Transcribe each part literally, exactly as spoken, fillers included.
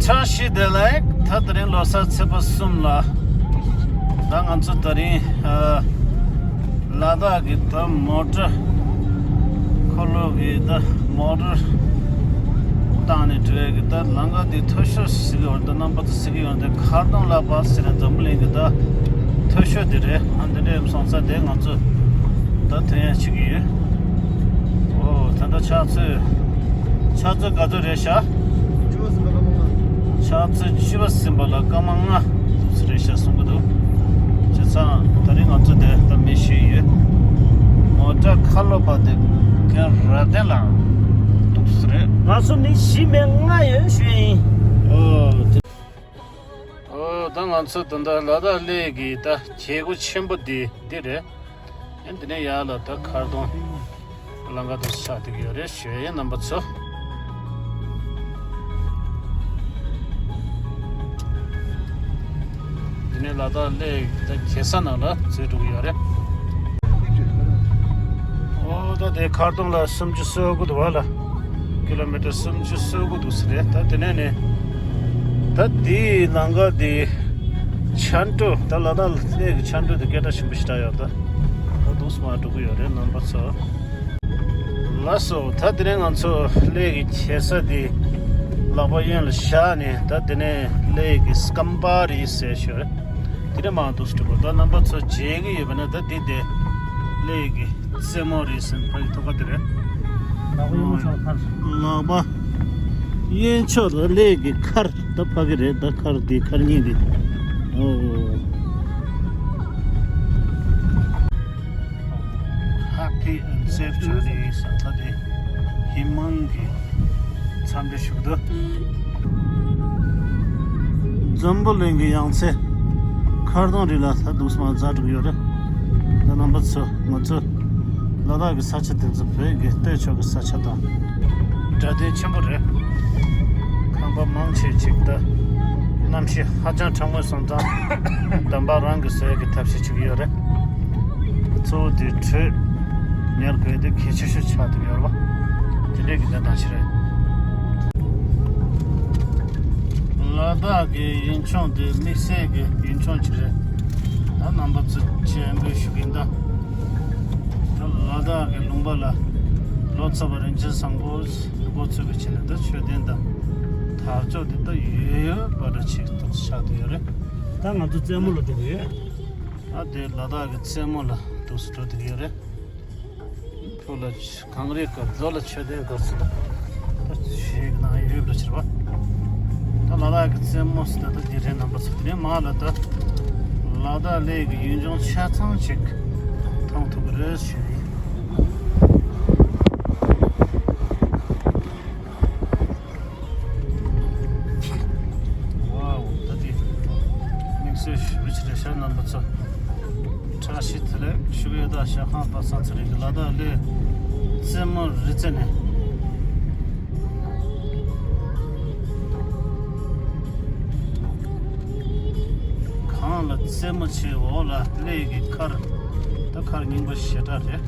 བཀྲ་ཤིས་བདེ་ལེགས། ད་དེ་རིང་ལོ་གསར་ཚེས་པ་གསུམ་ལ། ད་ང་ཚོ་དེ་རིང་ཨ་ལ་དྭགས་ཀྱི་ད་མོ་ཊ་འཁོར་ལོ་གི་ད་མོ་ཊ་བཏང་ནས་འགྲོ་ཡ་གི་ད་ལམ་ཁ་འདི་མཐོ་ཤོས་ཟེར་གི་ཡོད་རེད། ད་རྣམ་པ་ཚོ་ཟེར་གི་ཡོད་རེད། མཁར་གདོང་ལ་བ་ཟེར་ནས་འཛམ་བུ་གླིང་གི་ད་མཐོ་ཤོས་དེ་རེད། ཨ་འདི་འདྲ་ཡིན་སོང་ཙང་དེ་ང་ཚོ་ད་ཐོན་ཡ་བྱེད་ཀྱི་ཡོད། ཨོ་ད་ལྟ་ཕྱག་ཚོད་ཕྱག་ཚོད་ག་ཚོད་རེད་ཤག་བཅུ་པ་ཟིན་པ་སྐར་མ་ལྔ། ཕྱག་ཚོད་བཅུ་པ་ཟིན་པ་ལ་སྐར་མ་ལྔ་འདུག་ས་རེད་ཤག་གསུང་གི་འདུག་བྱས་ཙང་ད་རིང་ང་ཚོ་དེ་ལྟ་མི་ཤེས་ཡོད། མོ་ཊ་ཁ་ལོ་པ་དེ་གན་ར་ཏན་ལ་འདུག་ས་རེད། ང་ཚོ་མི་བཞི་མེད་ལྔ་ཡོད་ཞུ་ཡིན། ཨོ་དེ། ཨོ་ད་ང་ཚོ་ད་ལྟ་ལ་དྭགས་གླེ་གི་ད་བྱེད་སྒོ་ཆེན་པོ་འདི་འདི་རེད། ཨ་འདི་ནས་ཡར་ལ་ད་མཁར་གདོང་ལམ་ཁ་དུ་ཆགས་བསྡད་ཀྱི་ཡོད་རེད་ཞུ་ཡ་ཡིན་རྣམ་པ་ཚོ། འདི་ནས་ལ་དྭགས་གླེ་ད་གེ་ས་ནང་ལ་འཛུལ་འགྲོ་གི་ཡོད་རེད། ཨོ་ད་དེ་མཁར་གདོང་ལ་སུམ་ཅུ་སོ་དགུ་འདུག་བ་ལ། ཀི་ལོ་མི་ཊར་སུམ་ཅུ་སོ་དགུ་འདུག་ས་རེད། ད་དེ་ནས་ནས་ད་དེའི་ལམ་ཁ་དེ་ཆ་འགྲོ་ད་ལ་དྭགས་གླེ་གི་ཆ་འགྲོ་དེ་སྐད་གྲགས་ཆེན་པོ་ཞེ་དྲག་ཡོད། ད་ད་འདུག་སེ་མར་འགྲོ་གི་ཡོད་རེད་རྣམ་པ་ཚོ། ལགས་སོ། ད་དེ་རིང་ང་ཚོ་གླེ་གི་གེ་ས་དེ་ལག་པ་གཡོན་ལ་བཞག་ནས་ད་དེ་ནས་གླེ་གི་སྐམ་པ་རེད་ཟེར་ཞོར་དེ་ནས་མར་འདུག་སེ་འགྲོ་གི་ཡོད། ད་རྣམ་པ་ཚོ་མཇལ་གི་ཡོད་པ་ན་ད་འདི་དེ་གླེ་གི་རྩེ་མོ་རེད་ཟེར་ཕ་གི་ཐུག་པ་དེ་རེད། ལག་པ་གཡོན་ཕྱོགས་མཁར། ལག་པ་གཡོན་ཕྱོགས་ལ་གླེ་གི་མཁར། ད་ཕ་གི་རེད། ད་མཁར་འདི་མཁར་རྙིང་འདི། ཨོ། Happy and safe journey ཟེར་ད་དེ་ཧི་མང་གི་འཚམས་འདྲི་ཞུ་གི་འདུག་འཛམ་བུ་གླིང་གི་ཡང་རྩེ་མཁར་གདོང་རི་ལ་ད་འདུག་སེ་མར་འཛེགས་འགྲོ་གི་ཡོད་རེད། ད་རྣམ་པ་ཚོ་ང་ཚོ་ལ་དྭགས་ཀྱི་ས་ཆ་དེ་ཚོ་བོད་ཀྱི་སྟོད་ཕྱོགས་ཀྱི་ས་ཆ་དང་འདྲ་མཐུན་ཆེན་པོ་རེད། ཁང་པ་མང་ཆེ་ཅིག་ད་གནམ་གཤིས་ཧ་ཅང་གྲང་མོ་སོང་ཙང་འདམ་བག་རང་གིས་བཟོ་ཡག་གི་ཐབས་ཤེས་བྱེད་ཀྱི་ཡོད་རེད། གཙོ་བོ་དེ་དྲོད་ཉར་དགོས་དེ་གལ་ཆེ་ཤོས་ཆགས་བསྡད་ཡོད་རེད་པ། དེ་འདྲས་ཀྱི་གནས་སྟངས་ཤིག་རེད། ལ་དྭགས་ཀྱི་ཡུལ་ལྗོངས་དེ་དམིགས་བསལ་གྱི་ཡུལ་ལྗོངས་ཅིག་རེད། ད་རྣམ་པ་ཚོ་སྤྱན་འབུལ་ཞུ་གི་ཡིན་ད། ད་ལ་དྭགས་ཀྱི་ལུང་པ་ལ་ལོ་ཙཱ་བ་རིན་ཆེན་བཟང་པོ་འགོ་ཚུགས་པའི་ཆེད་ནས་ད་མཆོད་རྟེན་དང་དར་ལྕོག་དེ་ད་ཡོད་ཡོད་པ་འདྲ་ཅིག་ཏོག་ཙམ་ཆགས་བསྡད་ཡོད་རེད། ད་ང་ཚོ་རྩེ་མོ་ལ་འགྲོ་གི་ཡོད། ཨ་དེ་ལ་དྭགས་ཀྱི་རྩེ་མོ་ལ་འདུག་སེ་འགྲོ་བསྡད་ཀྱི་ཡོད་རེད། ལྷོ་ལ་གངས་རི་དཀར་ལྷོ་ལ་མཆོད་རྟེན་དཀར་ཚོ་ད་ཞིག་ནང་ཡོད་པ་ཕྱིར་བ། ད་ལ་དྭགས་ཀྱི་རྩེ་མོ་ཟེར་ད་ད་དེ་རེད་རྣམ་པ་ཚོ། དེ་ནས་མར་ལ་ད་ལ་དྭགས་གླེ་གི་ཡུལ་ལྗོངས་ཆ་ཚང་ཅིག་མཐོང་ཐུབ་ཀྱི་རེད་ཞུ་ཡིན། ཝའོ། ད་དེ་དམིགས་བསལ་ཞེ་པོ་ཅིག་རེད་ཤག་རྣམ་པ་ཚོ། བཀྲ་ཤིས་བདེ་ལེགས་ཞུ་གི་ཡོད། ད་ཞལ་ཁང་པ་སངས་ཚེ་རིང་གི་ལ་དྭགས་གླེ་རྩེ་མོ་རི་རྩེ་ནས། གངས་ལ་རྩེ་མོ་ཆེ། འོག་ལ་གླེ་གི་མཁར། ད་མཁར་རྙིང་པ་ཞེ་དྲག་རེད།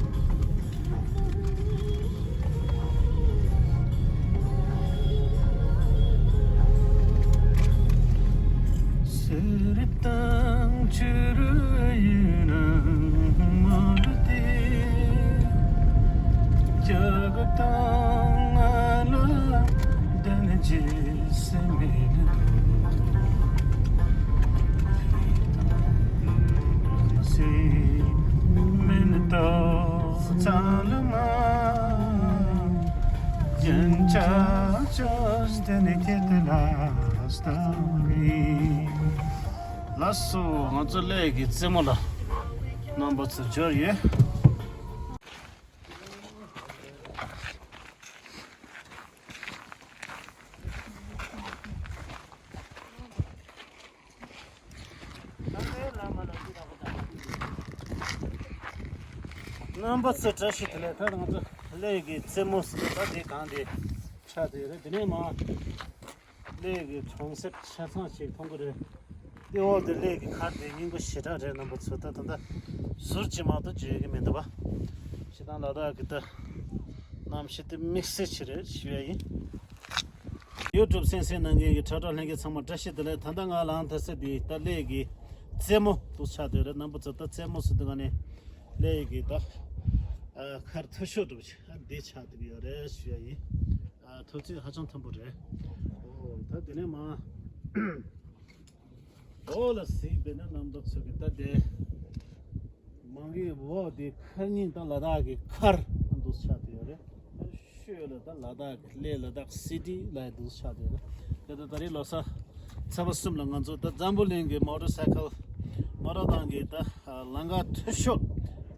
ལགས་སོ། ང་ཚོ་གླེ་གི་རྩེ་མོ་ལ་རྣམ་པ་ཚོ་འབྱོར་ཡོད། རྣམ་པ་ཚོ་བཀྲ་ཤིས་བདེ་ལེགས། ད་ང་ཚོ་གླེ་གི་རྩེ་མོ་ཟེར་ད་དེ་གང་དེ་ཆགས་བསྡད་རེད། དེ་ནས་མར་གླེ་གི་གྲོང་གསེབ་ཆ་ཚང་ཞིག་མཐོང་གི་རེད། དེ་འོག་དེ་གླེ་གི་མཁར་དེ་རྙིང་པ་ཞེ་དྲག་རེད། རྣམ་པ་ཚོ་ད་ད་ལྟ་ཟུར་གཅིག་མ་གཏོགས་བརྗོད་ཀྱི་མི་འདུག་པ། སྤྱིར་བཏང་ལ་དྭགས་ཀྱི་ད་གནམ་གཤིས་དེ་དམིགས་བསལ་ཅིག་རེད་ཞུ་ཡ་ཡིན། ཡུ་ཊུབ་གསན་གཟིགས་གནང་མཁན་གྱི་དྲ་གྲོགས་ལྷན་རྒྱས་ཚང་མ་བཀྲ་ཤིས་བདེ་ལེགས། ད་ལྟ་ང་ལངས་ཐུབ་ས་འདི་ད་གླེ་གི་རྩེ་མོ་འདུག་ཆགས་བསྡད་ཡོད་རེད། རྣམ་པ་ཚོ་ད་རྩེ་མོ་ཟེར་དུས་ང་ནི་གླེ་གི་ད་ཨ་མཁར་མཐོ་ཤོས་འདྲ་པོ་ཞིག་ཨ་འདི་ཆགས་བསྡད་ཡོད་རེད་ཞུ་ཡ་ཡིན། ཨ་ཐུགས་རྗེ་ཆེ། ཧ་ཅང་མཐོན་པོ་རེད། ཨོ་ད་དེ་ནས་མ་འོག་ལ་གཟིགས་པས་ན་རྣམ་པ་ཚོ་གི་ད་དེ། མ་གི་འོག་དེ་མཁར་རྙིང་ད་ལ་དྭགས་ཀྱི་མཁར་འདུག་ཆགས་བསྡད་ཡོད་རེད། ཤོད་ལ་ད་ལ་དྭགས་ཀྱི་གླེ་ལ་དྭགས་སི་ཊི་ལ་འདུག་ཆགས་བསྡད་ཡོད་རེད། དེ་ད་ད་རེས་ལོ་གསར་ཚེས་པ་གསུམ་ལ་ང་ཚོ་ད་འཛམ་བུ་གླིང་གི་མོ་ཊར་སའི་ཀལ་མོ་ཊ་ཐང་གི་ད་ལམ་ཁ་མཐོ་ཤོས་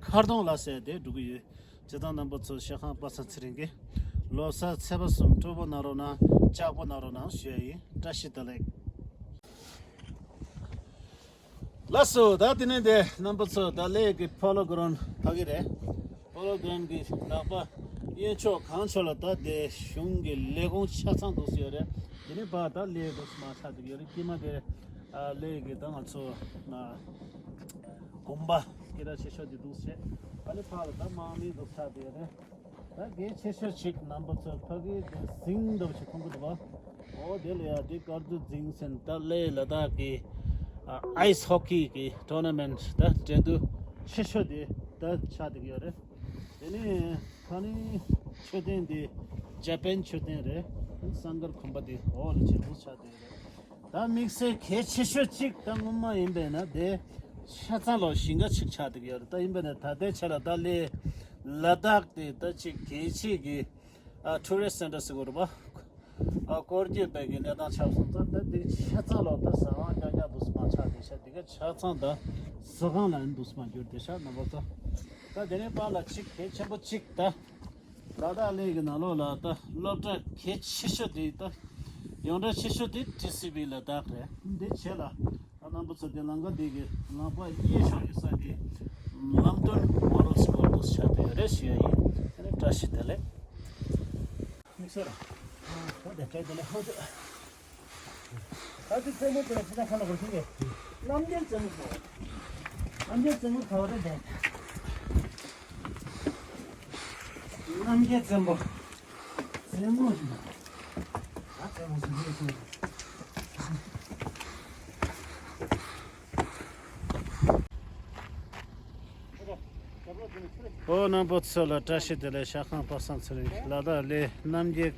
མཁར་གདོང་ལ་ཟེར་དེ་འགྲོ་གི་ཡོད། བྱས་ཙང་རྣམ་པ་ཚོ་ཤ་ཁང་པ་སངས་ཚེ་རིང་གིས་ལོ་གསར་ཚེས་པ་གསུམ་སྤྲོ་པོ་གནང་རོགས་གནང་། ལྕགས་པོ་གནང་རོགས་གནང་ཞུ་ཡ་ཡིན། བཀྲ་ཤིས་བདེ་ལེགས། ལགས་སོ། ད་དེ་ནས་དེ་རྣམ་པ་ཚོ་ད་གླེ་གི་ཕོ་ལོ་གྷི་རའུན་ཌི་ཕ་གི་རེད། ཕོ་ལོ་གྷི་རའུན་ཌི་གི་ལག་པ་གཡས་ཕྱོགས་གང་ཕྱོགས་ལ་ད་དེ་གཞུང་གི་ལས་ཁུངས་ཆ་ཚང་འདུག་སེ་ཡོད་རེད། དེ་ནས་ཕར་ད་གླེ་འདུག་མ་ཆགས་འདུག་ཡོད་རེད། དཀྱིལ་མ་དེ་ཨ་གླེ་གི་ད་ང་ཚོ་ཨ་དགོན་པ་སྐད་གྲགས་ཆེ་ཤོས་དེ་འདུག་སེ། ཨ་ནི་ཕར་ལ་ད་དམག་མི་འདུག་ཆགས་འདུག་ཡོད་རེད། ད་གལ་ཆེ་ཤོས་ཅིག་རྣམ་པ་ཚོ་ཕ་གི་དེ་ཟིང་འདྲ་པོ་ཞིག་མཐོང་གི་འདུག་པ། ཨོ་དེ་ལ་ཡ་དེ་དཀར་མཛེས་ཟིང་ཟེར་ད་གླེ་ལ་དྭགས་ཀྱི་ཨ་ཨའི་སི་ཧོ་ཀི་གི་ཊོར་ན་མེན་ཊི་ད་འགྲན་བསྡུར་ཆེ་ཤོས་དེ་ད་ཆགས་བསྡད་ཀྱི་ཡོད་རེད། དེ་ནས་ཁ་ནི་མཆོད་རྟེན་དེ་ཇ་པན་མཆོད་རྟེན་རེད། སང་གར་གོམ་པ་དེ་འོག་ལ་ཆེ་འདུག་ཆགས་བསྡད་ཡོད་རེད། ད་དམིགས་བསལ་གལ་ཆེ་ཤོས་གཅིག་ད་སྔོན་མ་ཡིན་པས་ན་དེ་ཆ་ཚང་ལོ་ཞིང་ཁ་གཅིག་ཆགས་བསྡད་ཀྱི་ཡོད་རེད། ད་ཡིན་པས་ན་ད་ལྟའི་ཆ་ལ་ད་གླེ་ལ་དྭགས་དེ་ད་ཅིག་གལ་ཆེ་གི་ཨ་ཊུ་རི་སི་ཊི་སེན་ཊར་ཟེར་དགོས་རེད་པ། ཨ་སྐོར་སྐྱོད་པའི་གི་གནས་སྟངས་ཆགས་སོང་ཙང་ད་དེ་ཆ་ཚང་ལོ་ད་ཟ་ཁང་རྐྱང་རྐྱང་འདུག་སེ་མ་ཆགས་དེ་ཆ་དེ་ག་ཆ་ཚང་ད་ཟ་ཁང་ལ་འདུག་སེ་མ་གྱུར་དེ་ཤ་རྣམ་པ་ཚོ། ད་དེ་ནས་པཱ་ལགས་གཅིག་གལ་ཆེན་པོ་གཅིག་ད། ལ་དྭགས་གླེ་གི་ནང་ལོགས་ལ་ད་སློབ་གྲྭ་གལ་ཆེ་ཤོས་དེ་ད་ཡོངས་གྲགས་ཆེ་ཤོས་དེ་ཊི་སི་བི་ལ་དྭགས་རེད། འདི་བྱས་ལ་ད་རྣམ་པ་ཚོ་དེ་ལམ་ཁ་འདི་གི་ལམ་ཁ་གཡས་ཕྱོགས་ཀྱི་ས་དེ་ལམ་སྟོན་མོ་ཌལ་སི་ཀུལ་དུ་ཆགས་བསྡད་ཡོད་རེད་ཞུ་ཡ་ཡིན། དེ་ནས་བཀྲ་ཤིས་བདེ་ལེགས། དམིགས་བསལ་ཧོ་དེ་བཀྲ་ཤིས་བདེ་ལེགས་ཧོ་དེ། ད་དེ་རྩེ་མོ་དེ་ལ་ཕྱི་ནང་ཁ་ལ་གོ་ཤིང་གེ། རྣམ་རྒྱལ་རྩེ་མོ་གོ། རྣམ་རྒྱལ་རྩེ་མོ་ག་བ་རེད་དེ། རྣམ་རྒྱལ་རྩེ་མོ། རྩེ་མོ་ཡིན་ན། ད་རྩེ་མོ་ཟེར་གྱི་ཡོད། ཨོ་རྣམ་པ་ཚོ་ལ་བཀྲ་ཤིས་བདེ་ལེགས། ཤ་ཁང་པ་སངས་ཚེ་རིང་ལ་དྭགས་གླེ་རྣམ་རྒྱལ་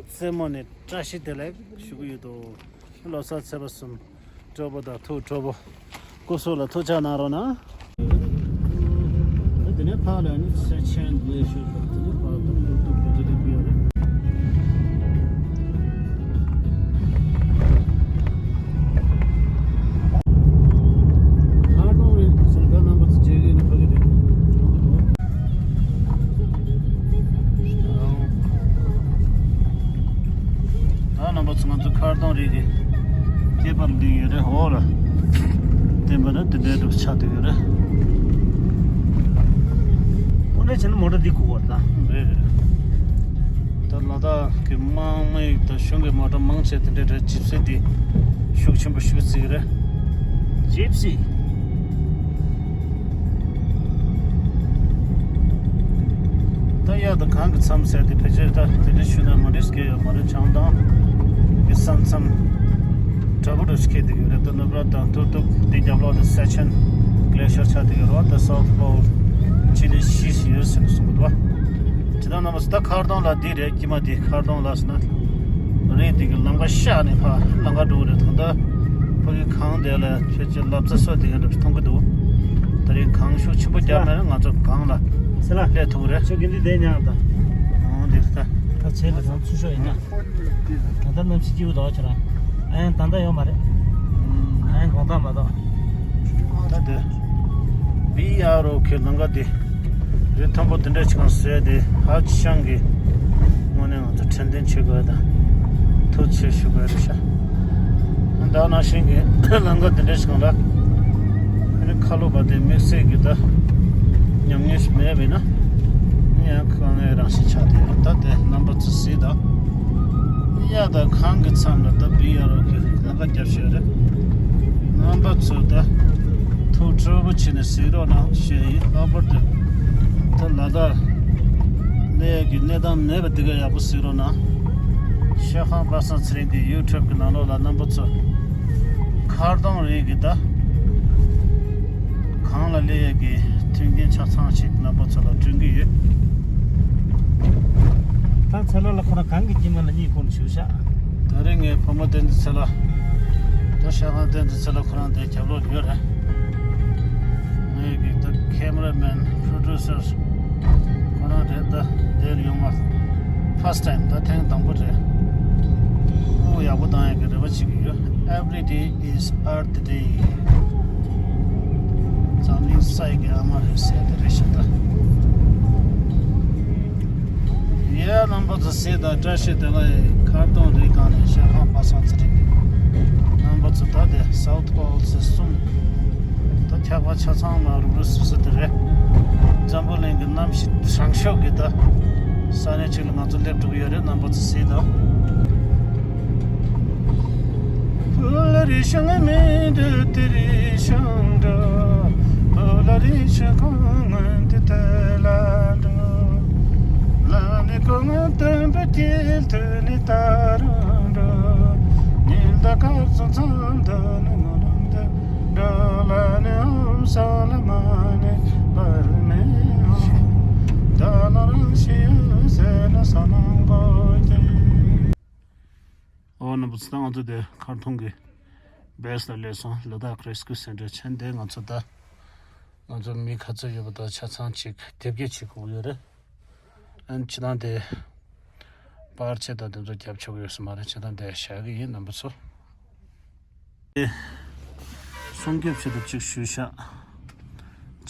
རྩེ་མོ་ནས་བཀྲ་ཤིས་བདེ་ལེགས་ཞུ་གི་ཡོད་དོ། ལོ་གསར་ཚེས་པ་གསུམ་སྤྲོ་པོ་དང་ཐུགས་སྤྲོ་པོ། སྐུ་གཟུགས་ལ་ཐུགས་ཅག་གནང་རོགས་གནང་། དེ་ནས་ཕར་ལ་ནི་ས་ཆེན་ལས་ཤོད་དང་དེ་ནས་ཕར་དང་ཐུག་ཐུག་དེ་འདྲ་དེ་ཡོད་རེད། ཁ་གདོང་རེད་ཟེར་ད་རྣམ་པ་ཚོ་མཇལ་གི་ཡིན་ན་ཕ་གི་རེད། ད་རྣམ་པ་ཚོ་ང་ཚོ་ཁ་གདོང་རེད་གི་ཁྱད་པར་འདི་ཡོད་རེད། འོག་ལ་བསྟན་པ་ན་དེ་འདྲའི་གྲུབ་ཆགས་དེ་ཡོད་རེད། འོ་འདྲ་བྱས་ན་མོ་ཊ་འདི་ཁུག་པ་རེད་ད། རེད་རེད། ད་ལ་དྭགས་ཀྱི་དམག་མི་དང་གཞུང་གི་མོ་ཊ་མང་ཆེ་དེ་འདྲའི་གྲས་ཇིབ་སི་འདི་ཤུགས་ཆེན་པོ་ཞེ་པོ་བརྩི་གི་རེད། ཇིབ་སི། ད་གཡའ་དང་གངས་ཀྱི་མཚམས་ཟེར་དེ་ཕལ་ཆེར་ད་དེ་འདྲའི་ཤུལ་ན་མ་འདྲེས་སྐད་ཡོད་མ་རེད། བྱང་ཐང་གི་ས་མཚམས་འདྲ་པོ་འདྲ་ཞིག་འཁེལ་བསྡད་ཡོད་རེད། ད་ནུབ་ར་དང་ཐུར་ཐུག་འདི་རྒྱབ་ལོགས་དེ་ས་ཆེན་གླེ་ཤོར་ཆགས་བསྡད་ཡོད་རེད་བ། ད་སའུ་ཐི་པོལ་ཆི་ལི་བཞི་ཞིག་ཡོད་ཟེར་ནས་གསུང་གི་འདུག་བ། ཇི་ལྟར་རྣམ་པ་ཚོ་ད་མཁར་གདོང་ལ་འདི་རེད། དཀྱིལ་མ་འདི་མཁར་གདོང་ལ་ཟེར་ན། རེད། འདི་གི་ལམ་ཁ་ཤར་ནས་ཕར་ལམ་ཁ་འགྲོ་གི་རེད། ད་ལྟ་ཕ་གི་གངས་དེ་ལ་ཁྱོད་ཀྱི་ལབ་རྩེ་སོགས་དེ་ག་འདྲ་མཐོང་གི་འདུག་ད་རེས་གངས་ཤུགས་ཆེན་པོ་བརྒྱབ་ན་ང་ཚོ་གངས་ལ་སླེབས་ཐུབ་ཀྱི་རེད། ཁྱོད་ཀྱི་འདི་བསྡད་ཉག་ད། ཨང་འདི་ད། ད་ཆེ་ལ་ཚང་ཚུར་ཤོག་ཡིན་ན། ད་ལྟ་གནམ་གཤིས་སྐྱིད་པོ་འདུག་ཁྱོད་རང་། ཨ་ཡང་ད་ལྟ་ཡོད་མ་རེད། ཨ་ཡང་དགོང་དག་མ་གཏོགས། ད་དེ་བི་ཨར་ཨོ་ཁེ་ལམ་ཁ་དེ་རི་མཐོན་པོ་དེ་འདྲ་ཞིག་གང་བཟོས་ཏེ་ཧ་ཅང་གི་དངོས་གནས་ང་ཚོ་དྲན་རྟེན་བྱེད་དགོས་དང་ཐུགས་རྗེ་ཆེ་ཞུ་དགོས་རེད་ཤག་ད་ནང་བཞིན་གྱི་ལམ་ཁ་དེ་འདྲ་ཞིག་གང་ལ་ཨ་ནི་ཁ་ལོ་བ་དེ་དམིགས་བསལ་གྱི་ད་ཉམས་མྱོང་ཞིག་མེད་པས་ན་ཡང་དཀའ་ངལ་རང་བཞིན་ཆགས་བསྡད་ཡོད། ད་དེ་རྣམ་པ་ཚོ་གཟིགས་དང་། གཡའ་དང་གངས་ཀྱི་མཚམས་ལ་ད་བི་ཨར་ཨོ་ཁེ་ལམ་ཁ་བརྒྱབ་བཞག་རེད། རྣམ་པ་ཚོ་ད་ཐུགས་སྤྲོ་པོ་བྱས་ནས་གཟིགས་རོགས་གནང་ཞུ་ཡ་ཡིན། ལྷག་པར་དུ་ད་ལ་དྭགས་གླེ་གི་གནས་སྟངས་མེད་པ་འདི་ག་ཡག་པོ་གཟིགས་རོགས་གནང་། ཤ་ཁང་པ་སངས་ཚེ་རིང་གི་ཡུ་ཊུབ་གི་ནང་ལོགས་ལ་རྣམ་པ་ཚོ་མཁར་གདོང་རི་གི་ད་གངས་ལ་སླེབས་ཡས་ཀྱི་མཐུན་རྐྱེན་ཆ་ཚང་ཞིག་རྣམ་པ་ཚོ་ལ་སྟོན་གྱི་ཡོད། ད་ཚེ་ལགས་ལ་ཁོ་རང་གངས་ཀྱི་དཀྱིལ་མ་ལ་གཉིད་ཁུག་ནས་བཞུགས་ཤག་ད་རིང་ངའི་བུ་མོ་བསྟན་འཛིན་ཚེ་ལགས། ད་ཤ་ཁང་བསྟན་འཛིན་ཚེ་ལགས་ཁོ་རང་དེ་རྒྱབ་ལོགས་ཡོད་རེད། ངའི་གི་ད་ཁེ་མ་ར་མེན། པྲོ་ཌུ་སར་ཁོ་རང་རེད། ད་དེར་ཡོང་བ་ཕར་སི་ཊི་ཊའིམ། ད་ཐེངས་དང་པོ་རེད། ཨོ་ཡག་པོ་བཏང་ཡག་གི་རེ་བ་བྱེད་ཀྱི་ཡོད། Every day is art day. འཛམ་གླིང་ས་ཡི་གི་ཨ་མ་རེད་ཟེར་དེ་རེད་ཤག་ད། ཡ་རྣམ་པ་ཚོ་གཟིགས་དང་། བཀྲ་ཤིས་བདེ་ལེགས། མཁར་གདོང་རི་སྒང་ནས་ཤ་ཁང་པ་སངས་ཚེ་རིང་། རྣམ་པ་ཚོ་ད་དེ་སའུ་ཐི་པོལ་ཟེར་གསུམ། ད་འཁྱག་པ་ཆ་ཚང་མ་རུབ་རུབ་སུབ་སུབ་དེ་རེད། འཛམ་བུ་གླིང་གི་གནམ་གཤིས་དྲང་ཤོས་ཀྱི་ད་ས་གནས་གཅིག་ལ་ང་ཚོ་སླེབས་འགྲོ་གི་ཡོད་རེད། རྣམ་པ་ཚོ་གཟིགས་དང་། ཨོ་རྣམ་པ་ཚོ། ད་ང་ཚོ་དེ་མཁར་གདོང་གི་བྷེ་སི་ལ་སླེབས་སོང་། ལ་དྭགས་རེ་སི་ཀིའུ་སེན་ཊར་ཆེན། དེ་ང་ཚོ་ད་ང་ཚོ་མི་ག་ཚོད་ཡོད་པ་དང་ཆ་ཚང་ཅིག་དེབ་སྐྱེལ་བྱེད་དགོས་ཡོད་རེད། ཨན་ཅི་དང་དེ་པར་ཆས་དང་དེ་ཚོ་རྒྱབ་ཆོག་གི་ཡོད་ས་མ་རེད། ཅི་དང་དེ་བཞག་གི་ཡིན་རྣམ་པ་ཚོ། སྲུང་སྐྱོབ་བྱེད་ཐབས་གཅིག་ཞུས་ཤག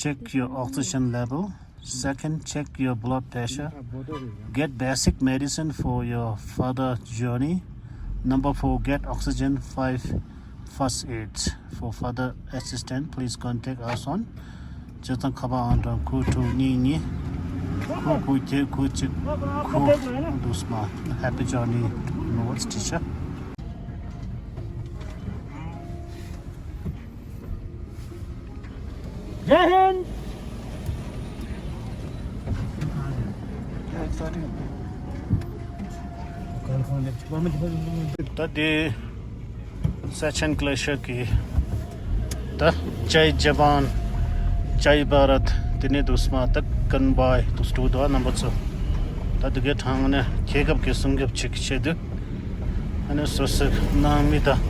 Check your oxygen level. Second, check your blood pressure. Get basic medicine for your father journey. Number four, get oxygen. Five, first aid. For further assistance, please contact us on བྱས་ཙང་ཁ་པར་ཨང་གྲངས་དགུ་དྲུག་གཉིས་གཉིས་དགུ་དགུ་བརྒྱད་དགུ་གཅིག་དགུ་འདུག་སྨ། Happy journey to North teacher. Jai Hind! ད་དེ་Siachen Glacier གི་ད་Jai Jawan, Jai Bharat དེ་ནས་འདུག་སྨ། ད་ཀན་བྷའི་འདུག་སྤྲོ་འདུག་རྣམ་པ་ཚོ། ད་དེ་གའི་གྲངས་ནས་རྒྱལ་ཁབ་ཀྱི་སྲུང་སྐྱོབ་བྱེད་ཀྱི་ཆེད་དུ། ཨ་ནི་སོ་སོའི་ནང་མི་དང་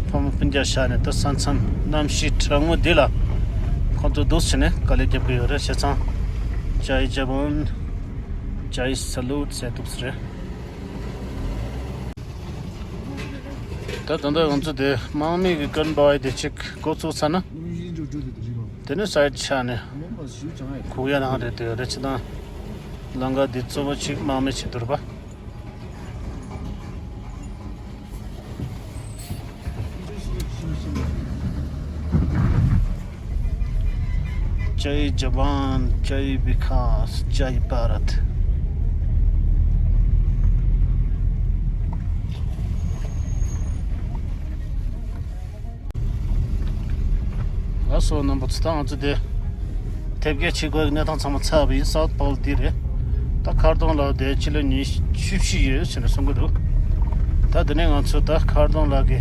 ཕོ་མོ་སྤུན་ཀྱག་བཞག་ནས་ད་ས་མཚམས་གནམ་གཤིས་གྲང་མོ་འདི་ལ་ཁོང་ཚོ་འདུག་བྱས་ནས་དཀའ་ལས་རྒྱབ་ཀྱི་ཡོད་རེད། བྱས་ཙང་Jai Jawan, Jai Salute ཟེར་འདུག་སེ་རེད། ད་ད་ལྟ་ང་ཚོ་དེ་དམག་མི་གི་ཀན་བྷའི་དེ་གཅིག་འགོ་ཚུགས་ཚར་ན། དེ་ནས་སའེ་ཌི་ཆགས་ནས་སྒུག་ཡ་ནང་རེད་དེ་རེད། བྱས་ཙང་ལམ་ཁ་འདི་གཙོ་བོ་གཅིག་དམག་མི་བྱེད་འདུག་རེད་པ། Jai Jawan, Jai Vikas, Jai Bharat. ལགས་སོ་རྣམ་པ་ཚོ། ད་ང་ཚོ་དེ་དེབ་སྐྱེལ་བྱེད་དགོས་ཀྱི་གནས་སྟངས་ཚང་མ་ཚར་བ་ཡིན། སའུ་ཐི་པོལ་འདི་རེད། ད་མཁར་གདོང་ལ་དེ་ཕྱི་ལོ་ཉི་ཤུ་བཞི་ཡོད་ཟེར་ནས་གསུང་གི་འདུག་ད་དེ་ནས་ང་ཚོ་ད་མཁར་གདོང་ལ་གི་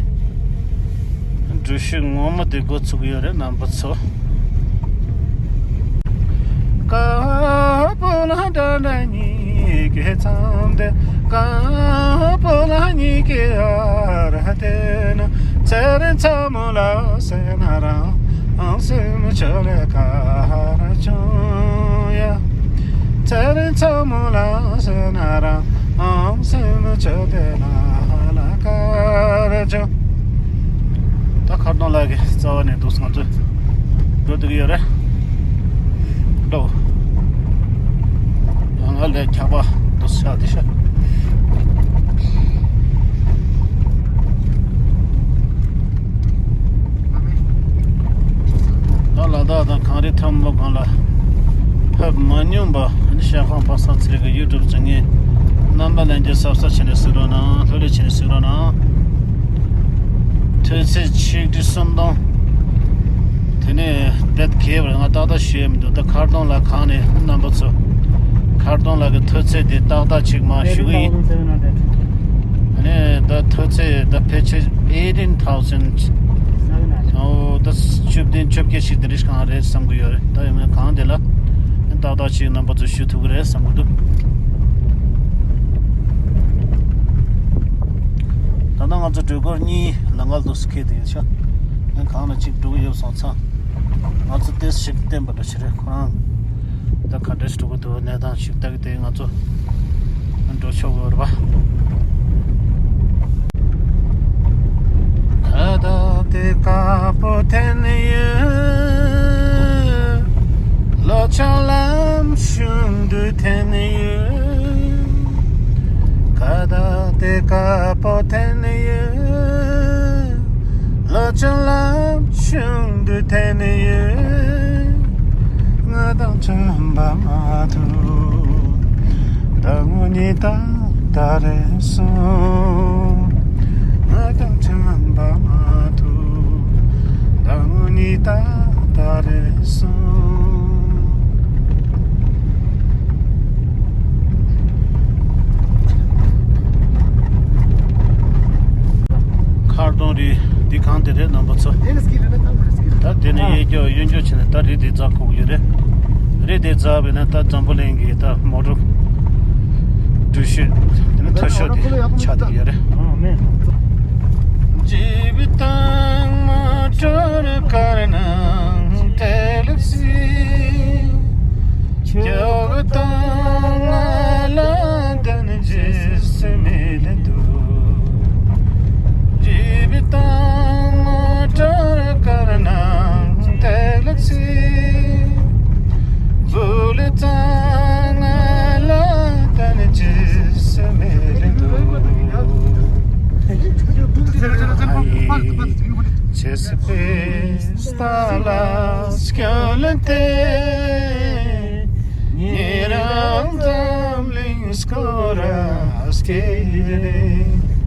འགྲུལ་བཞུད་ངོ་མ་དེ་འགོ་ཚུགས་ཀྱི་ཡོད་རེད་རྣམ་པ་ཚོ། ད་མཁར་གདོང་ལ་གི་རྩ་བ་ནས་འདུག་ང་ཚོ་འགྲོ་འདུག་ཡོད་རེད། འགྲོ། ང་ལས་འཁྱག་པ་འདུག་ཤག་དེ་ཤག་ད་ལ་དྭགས་དང་གངས་རི་མཐོན་པོ་སྒང་ལ་ཕེབས་མ་མྱོང་པ། ཨ་ནི་ཤ་ཁང་པ་སངས་ཚེ་རིང་གི་ཡུ་ཊུབ་ཅེ་ནལ་རྣམ་པ་ལྷན་རྒྱས་སབ་སི་ཀ་རབ་བྱས་ནས་གཟིགས་རོགས་གནང་། ལྷོད་ལྷོད་བྱས་ནས་གཟིགས་རོགས་གནང་། དུས་ཚོད་ཆིག་ཁྲི་སུམ་སྟོང་། དེ་ནས་དེབ་སྐྱེལ་བར་ང་ཏག་ཏག་ཞུ་ཡས་མི་འདུག་ད་མཁར་གདོང་ལ་གང་ནས་རྣམ་པ་ཚོ། མཁར་གདོང་ལ་གི་དུས་ཚོད་དེ་ཏག་ཏག་ཅིག་མར་ཞུ་གི་ཡིན། ནས་ད་མཐོ་ཚད་ད་ཕལ་ཆེར་eighteen thousand། ཨོ་ད་བཅུ་བདུན་བཅོ་བརྒྱད་ཞིག་དེ་འདྲ་ཞིག་གང་རེད་བསམ་གི་ཡོད་རེད། ད་ཡང་ན་གང་དེ་ལ་ཏག་ཏག་ཅིག་རྣམ་པ་ཚོ་ཞུ་ཐུབ་ཀྱི་རེད་བསམ་གི་འདུག་ད་ལྟ་ང་ཚོ་སྒྲོལ་སྐོར་གཉིས་ལ་ང་ལ་འདུག་སེ་འཁེལ་དེ་ཡོད་ཤག་ཡང་གང་ལ་ཅིག་འགྲོ་གི་ཡོད་སོང་ཙང་། ང་ཚོ་ཏོག་ཙམ་ཞིག་བསྟན་པ་འདྲ་ཞིག་རེད། ཁོ་རང་ད་ག་འདྲ་ཞིག་འགྲོ་གི་འདུག་གནས་སྟངས་ཞིག་ལྟ་གི་དེ་ང་ཚོ་འགྲོ་ཆོག་གི་རེད་པ། ཁ་བཏགས་དེ་དཀར་པོ་འཐེན་ཡོད། ལོ་ཆུང་ལམ་གཞུང་དུ་འཐེན་ཡོད། ཁ་བཏགས་དེ་དཀར་པོ་འཐེན་ཡོད། ལོ་ཆུང་ལམ་གཞུང་དུ་འཐེན་ཡོད། ང་དང་འཆམ་པ་མ་ཐུབ། ཟླ་ངོ་གཉིས་ཏག་ཏག་རེད་སོང་། ང་དང་འཆམ་པ་མ་ཐུབ། ཟླ་ངོ་གཉིས་ཏག་ཏག་རེད་སོང་། མཁར་གདོང་རི་འདི་གང་དེ་རེད་རྣམ་པ་ཚོ། དེ་ནི་སྐྱིད་རེད་ན་ད་མ་རེད་སྐྱིད་རེད། ད་དེ་ནི་གཡས་སྐྱོར་གཡོན་སྐྱོར་བྱས་ནས་ད་རི་དེ་འཛེག་དགོས་ཀྱི་ཡོད་རེད། རི་དེ་འཛེགས་པས་ན་ད་འཛམ་བུ་གླིང་གི་ད་མོ་ཊ་འགྲུལ་བཞུད་དེ་ནི་མཐོ་ཤོས་དེ་ཆགས་བསྡད་ཡོད་རེད། ཨ་མེན། जीवितंग मोटर करना तैलसी जोगतंग आलादन जिस मिल दो। जीवितंग मोटर करना तैलसी भूलतंग आलादन जिस मिल दो। Chespe stala skjolante niram damling skora skele.